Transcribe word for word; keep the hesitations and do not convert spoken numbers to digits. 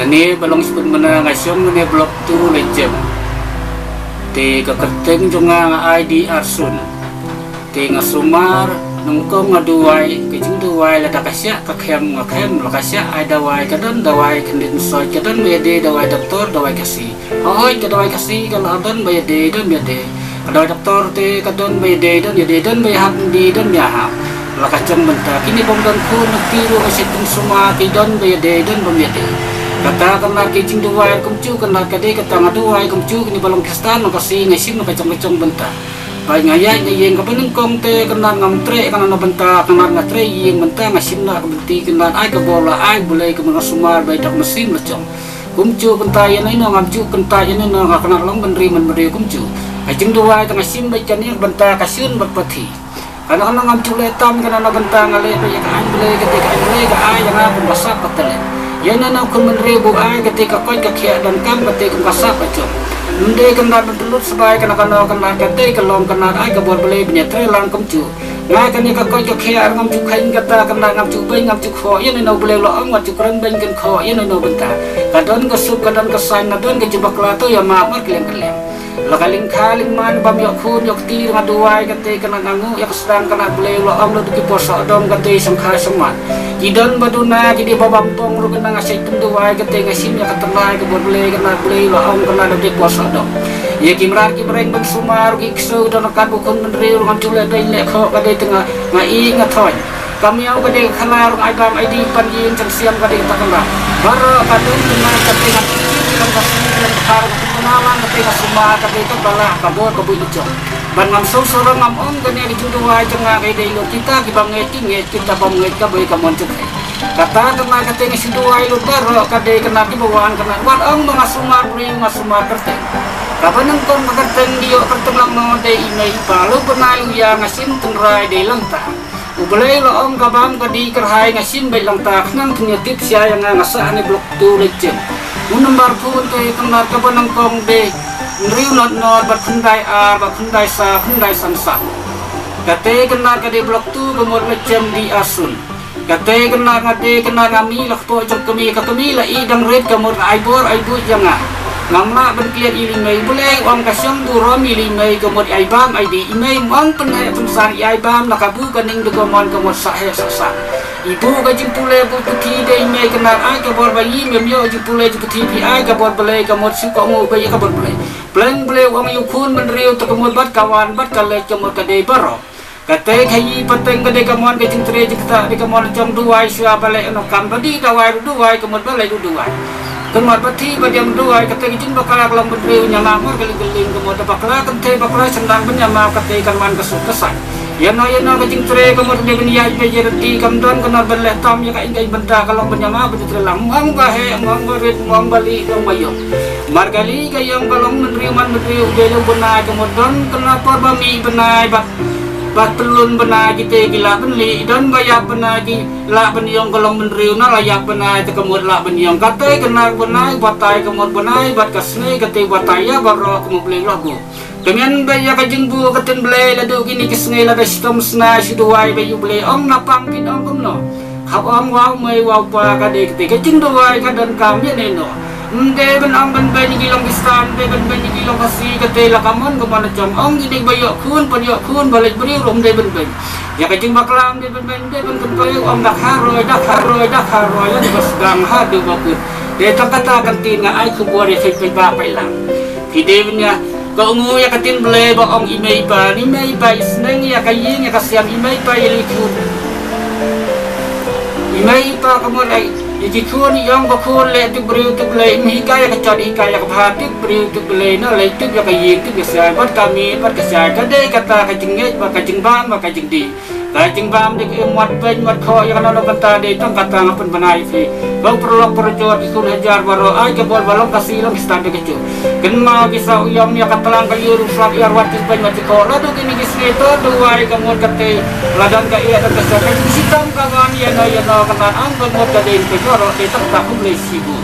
Kane ba long shiput mynta nga shong kane block two Leijem. Te ka kyrteng jong nga nga ai D. Arsun. Te nga sumar nyngkong nga duwai, ka jingduwai lada ka shah ka khem nga khem, la ka shah ai dawai, ka don dawai khyndiat mynsiem, ka don ba ïadei dawai doktor, dawai Khasi. Hooid, ka dawai Khasi ka la don ba ïadei, don ba ïadei. Ka dawai doktor te ka don ba ïadei, don ïadei, don ba ïahap, don ba ïahap. La ka jong mynta kine bym don khun, na kti ruh ka shet pynsumar, ki don ba ïadei, don bym ïadei. Kata ka nar ki jingduwai kumjuh, ka nar ka dei kata nga duwai kumjuh, kine ba long Khristan, long Khasi, nga shim na ka jong ka jong bynta. Ba nga ïaid nga ïeng kaba nyngkong te ka nar ngam treh ka na na bynta, ka nar nga treh ïeng bynta, nga shim na ka bynti, ka nar ai ka bor la ai Blei, ka mut nga sumar ba ïa dak mynsiem la jong. Kumjuh kynta ïa nai no, ngam juh kynta ïa nai no, nga kynat long bynriew man bynriew kumjuh. Ka jingduwai ka nga shim beit kane bynta ka shun bad pathi. Ka na ka na ngam juh leh tam ka na na bynta nga leh beit ïa ka aiñ Blei, ka dei ka aiñ Blei ka ai ïa nga kum ka sap ka talent. Ïa nai no khun bynriew bu ai ka dei ka koit ka khiah donkam ka dei kum ka sap ka jong. Ym dei kynat ban pynlut sbai ka na ka no kynat ka dei ka long kynat ai ka bor Blei ban ïatrei lang kumjuh. Nga kane ka koit ka khiah ngam ju kheiñ kata, kane ngam ju beiñ ngam ju khoh ïa nai no, Blei u la ong wat ju kren beiñ kren khoh ïa nai no bynta. Ka don ka suk ka don ka saiñ, la don ka jingbakla to ïa map mar kylliang kylliang. La ka lyngkha lyngman bam ïoh khun ïoh kti, nga duwai kata ka na nga nguh ïa ka sdang, kane Blei u la ong la dei ki por sawdong kata shongkha shongman. Ki don ba duna ki dei ba bam tong ruh, kane nga shait pynduwai kata nga shim ïa ka tynrai ka bor Blei, kane Blei u la ong kane la dei por sawdong. Ïa ki mrad ki mreng ban sumar ki ksew don kat ba khun bynriew ruh ngam ju leh beiñ leh khoh, ka dei te nga nga ïeit nga thoiñ. Ka miaw ka dei ka khana ruh nga ai bam ai dih pan ïing, jong siam ka dei ka ta kamra. Baroh ka dei ka na ka dei nga tip ka dei ka sum ka dei ka thar ka dei ka na lang ka dei ka sumar ka dei ka bala ka bor ka buit jong. Ban ngam sngewsarong ngam ong kane ka jingduwai jong nga ka dei lut kita ki bym ngeit ki ngeit, kita bym ngeit ka bei ka mon jong ka. Kata ka na ka dei nga shu duwai lut baroh ka dei ka na ki ba wan ka na wat ong ba nga sumar briew nga sumar kyrteng. Kaba nyngkong ka kyrteng dei ïoh kyrteng lano dei i mei i pa, lu bnai lu ïa nga shim tynrai dei lang ta. U Blei la ong ka bam ka dih kyrhai nga shim beit lang ta, khnang phin ïa tip sha ïa nga, nga sah ne block two Leijem. U number phone te kyndat kaba nyngkong dei hynriew not not bad khyndai ar bad khyndai saw khyndai san saw. Kata kyndat ka dei block two ka mut Leijem D. Arsun. Kata kyndat nga te kyndat nga mih la kpoh jong kmie, ka kmie la ïeh dang rit ka mut ai bor ai buit ïa nga. Ngam lah ban klet ïa i mei, Blei u ong ka shong burom ïa i mei ka mut ai bam ai dih, i mei ym ong pynheh pynsan, ai bam na ka bu ka ning da ka mon ka mut sah heh sah sah. I bu ka jingpule bu puthi dei i mei kyndat ai ka bor ba ïa i mei ym ïoh jingpule jingputhi, phi ai ka bor Blei ka mut shu kohnguh beit ïa ka bor Blei. Pleng Blei u ong ïa u khun bynriew te ka mut bad ka wan bad ka leit ka mut ka dei baroh. Kata ka ïa pateng ka dei ka mon ka jingtrei jingktah dei ka mon jong duwai shuwa ba leh no kam ba dih dawai ruh duwai ka mut ba leh ruh duwai. Ka mut ba thih ba diang duwai kata ka jingbakla ka long bynriew ñiamam mar ka ling ka ling ka mut da bakla kynthei bakla shyndang ban ñiamam kata ka man ka suk ka saiñ. Ïa no ïa no ka jingtrei ka mut dei ban ïaid ba ïa reti kam don ka nor ban leh tam ïa ka ing ka ing bynta ka long ban ñiamam ban trei lang. Mong ba heh mong ba rit mong ba lieh long ba ïong. Mar ka lieh ka ïong ka long bynriew man bynriew dei long bnai ka mut don ka na por ba mih bnai ba Ba pynlun bnai kite ki lah ban lieh, don ba ïap bnai ki lah ban ïong ka long bynriew, na la ïap bnai te ka mut lah ban ïong. Kata ka nar bnai batai ka mut bnai bad ka sngi kata batai ïa baroh ka mut Blei la buh. Kmen ba ïa ka jingbuh ka ktien Blei la duh kine ki sngi lada shitom shna shu duwai ba ïa u Blei ong na pang kin ong kumno. Hap ong wa u mei wa u pa ka dei kata ka jingduwai ka donkam ïa nai no. Ym dei ban ong ban beiñ ïa ki long Khristan, ym dei ban beiñ ïa ki long Khasi, kata la ka mon ka mon la jong. Ong ïa ki ba ïoh khun, ban ïoh khun, ba leit briew ruh ym dei ban beiñ. Ïa ka jingbakla ym dei ban beiñ, ym dei ban kynpoi, ong dak haroi, dak haroi, dak haroi, ïa ba sdang haduh ba kut. Dei tang kata ka ktien nga ai khubor ïa phi paidbah paidlang. Phi dei ban ïa Ka ong ïa ka ktien Blei ba ong i mei i pa, i mei i pa i sneng ïa ka ïing ïa ka siam, i mei i pa ïa ki khun. I mei i pa ka mut ai ïa ki khun, i ong ka khun leh tip briew tip Blei, im hikai ïa ka jot hikai ïa ka bha, tip briew tip Blei, na leh tip ïa ka ïing tip ïa ka siam, bad ka miet bad ka siam, ka dei kata ka jingngeit bad ka jingbam bad ka jingdih. Ka jingbam dei ka im wat peit wat khoh ïa ka na na bynta dei tang kata nga pynbna ïa phi. Ba u paralok parajor ki khun hajar baroh ai ka bor ba long Khasi long Khristan dei ka jong. Kynmaw ki sa u ïong ïa ka tlang ka lyiur u slap ïar wat ki peit wat ki khoh. Lada kine ki sngi to duwai ka mut kata la don ka ïa don ka sa ka jingsitam ka wan ïa no ïa no ka na am ka mut ka dei ka jor dei tang ka khun lei sibu.